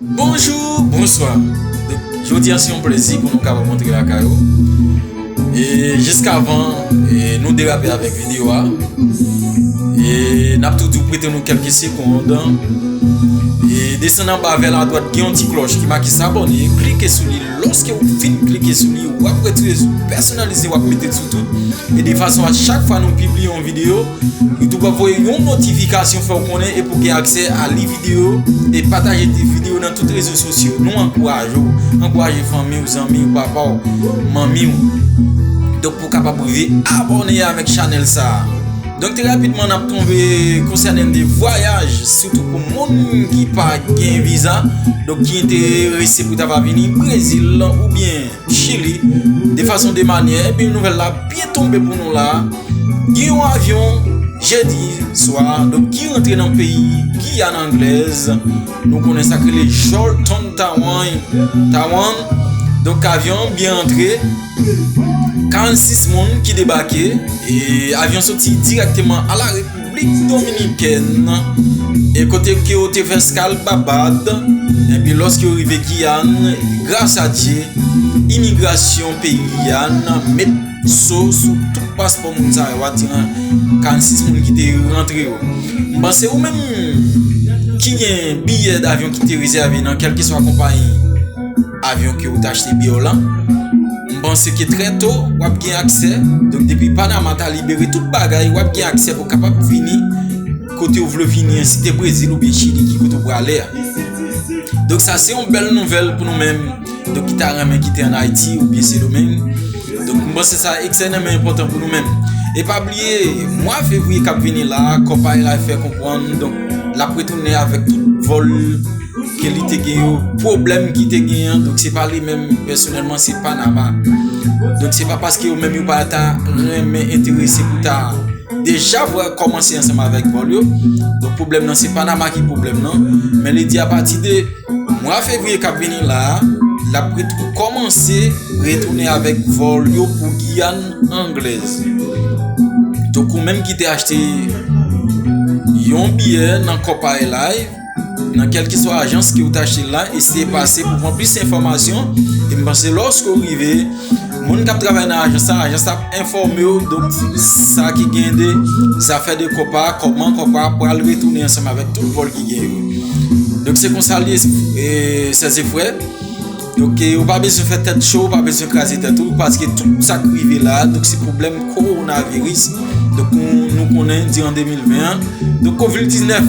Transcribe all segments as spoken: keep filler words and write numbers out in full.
Bonjou, bonswa. Donk, jodi a se yon plezi pou nou kapab antre lakay ou. E jiskavan e nou derape avèk videyo a, e n ap toujou prete nou kèlke segonn. E desann anba vè ladwat, gen yon ti klòch ki make s'abonner, klike sou li. Lòske w fin klike sou li, w ap retire sou pèsonalize, w ap mete sou tout. E de fason a chak fwa nou pibliye yon videyo, YouTube ap voye yon notifikasyon fè w konnen e pou w gen aksè a li videyo e pataje ti videyo nan tout rezo sosyo. Nou ankouraje w, ankouraje fanmi w, zanmi w, papa w, manmi w. Donk pou w kapab rive abòne avèk chanèl sa a. Donk trè rapidman n ap tonbe konsènan de vwayaj, sitou pou moun ki pa gen viza, donk ki enterese pou ta va vini Brezil oubyen Chili, de fason de manyè, epi nouvèl la byen tonbe pou nou la. Gen yon avyon jedi swa, donk ki rantre nan peyi Giyàn Anglèz. Nou konnen sa k rele Shorton Tawan. Tawan. Donk avyon an byen rantre. Karannsis moun ki debake. E avyon soti dirèkteman a la Repiblik Dominikèn, e kote ke yo te fè eskal Babad. Epi lòske yo rive Giyàn, gras a Dye, imigrasyon peyi Giyàn met so sou tout paspò moun sa yo, atire karannsis moun ki te rantre yo. M panse ou menm ki gen biyè davyon ki te rezève nan kèlkeswa konpayi avyon ke ou t achte biyè w lan, m panse ke trè to w ap gen aksè. Donk depi Panama ta libere tout bagay, w ap gen aksè pou kapab vini kote w vle vini an, si te Brezil oubyen Chili ki kote w prale a. Donk sa se yon bèl nouvèl pou nou menm, donk ki ta renmen kite ann Ayiti oubyen Sendomeng. Donk m panse sa ekstrèmman enpòtan pou nou menm. E pa bliye, mwa fevriye k ap vini la, Copa Airlines fè konprann, donk l ap retounen avèk tout vòl ke li te gen yo, pwoblèm ki te gen an. Donk se pa li menm pèsonèlman, se Panama. Donk se pa paske yo menm yo pa ta renmen enterese pou ta deja vwa kòmanse ansanm avèk vòl yo. Donk pwoblèm nan se Panama ki pwoblèm nan. Men li di apati de mwa fevriye k ap vini la a, l ap ret- kòmanse retounen avèk vòl yo pou Giyàn Anglèz. Donk ou menm ki te achte yon biyè nan Copa Airlines, nan kèlkeswa ajans ke ou t achte l la, eseye pase pou pran plis enfòmasyon. E m panse lòske w rive, moun k ap travay nan ajans la, ajans la ap enfòme w, donk sa ki gen de zafè de Copa, kòman Copa pral retounen ansanm avèk tout vòl ki gen yo. Donk se konsa l ye, e, sè e frè. Donk e, ou pa bezwen fè tèt cho, ou pa bezwen kraze tèt ou, paske tout sa k rive la, donk se pwoblèm kowonaviris. Donk nou, nou konnen diran de mil ven an, donk kovid diznèf,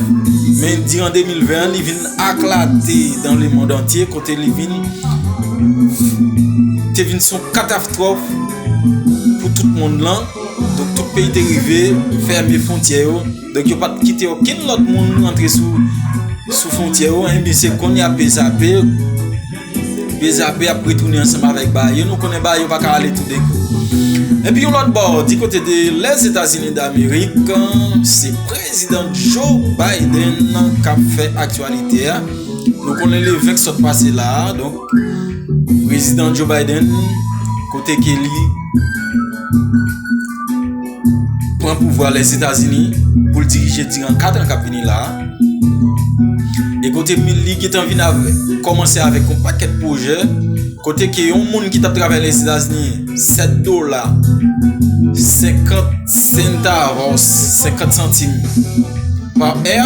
men diran de mil ven an, li vin aklate dans le monde entier, kote li vin, te vin son katastwòf pou tout mond lan. Donk tout peyi te rive fèmen fwontyè yo. Donk yo pa t kite okenn lòt moun rantre sou, sou fwontyè yo. Enben se kounye a peze a pe, peze a pe ap retounen ansanm avèk bagay yo. Nou konnen bagay yo pa ka ale tou de kou. Epi yon lòt bò, di kote de Lèzetazini Damerik, se prezidan Joe Biden k ap fè aktyalite a. Nou konnen le ven k sot pase la a, donk prezidan Joe Biden, kote ke li pran pouvwa Lèzetazini pou l dirije diran kat an k ap vini la a. E kote li gentan vin avè, kòmanse avèk yon pakèt pwojè, kote ke yon moun ki t ap travay Lèzetazini, sèt dola, senkant centavos, senkant santim pa è,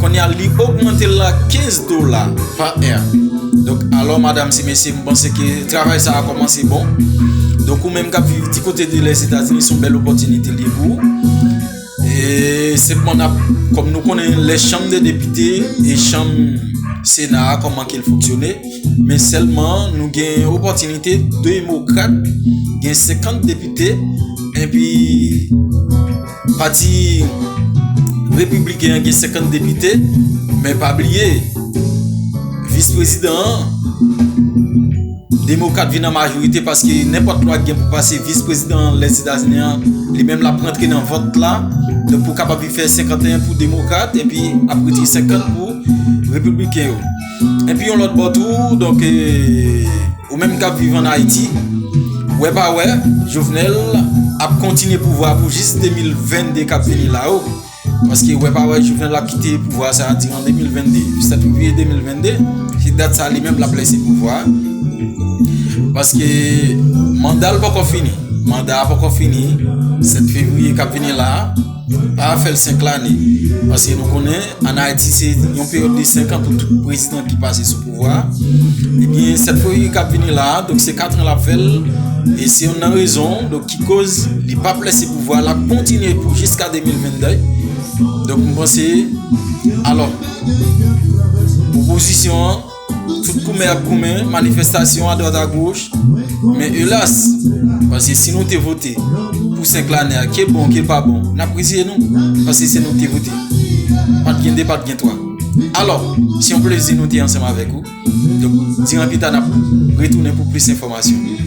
kounye a li ogmante l la kenz dola pa è. Donk, alò, madam e mesye, m panse ke travay sa a kòmanse bon. Donk, ou menm k ap viv di kote de Lèzetazini, se yon bèl opòtinite li ye pou ou. E se pandan, kòm nou konnen, lè chanm de depite e chanm Sena a, kòman ke l fonksyone, men sèlman nou gen opòtinite demokrat gen senkant depite, epi pati repibliken an gen senkant depite, men pa bliye, vis prezidan an, demokrat vin an majorite, paske nenpòt lwa ki gen pou pase, vis prezidan Lèzetazini an, li menm l ap rantre nan vòt la, donk pou kapab vin fè senkanteyen pou demokrat, epi ap retire senkant pou repibliken yo. Epi yon lòt bò tou, donk, e, ou menm k ap viv ann Ayiti, wè pa wè, Jovenel ap kontinye pouvwa pou jis de mil vennde k ap vini la yo. Paske wè pa wè Jovenel ap kite pouvwa sa a diran de mil vennde, sèt fevriye de mil vennde, se dat sa li menm l ap lèse pouvwa a. Paske manda l poko fini. Manda a poko fini. Sèt fevriye k ap vini la a, pa fè l senk lane. Paske nou konnen, ann Ayiti, se yon peryòd de senk an pou tout prezidan ki pase sou pouvwa a. Ebyen, sèt fevriye k ap vini la a, donk se kat an l ap fè l. E se youn nan rezon, donk, ki koz li p ap lèse pouvwa a, l ap kontinye pou jiska de mil vennde. Donk, m panse, alò, opozisyon an, tout goumen ap goumen, manifestasyon adwat agoch. Men elas, paske si nou te vote pou senk lane a, ke bon, ke pa bon, n ap reziye nou, paske se nou ki te vote. Pa t gen de, pa t gen twa. Alò, se yon plezi nou te ansanm avèk ou. Donk, diran pita n ap retounen pou plis enfòmasyon.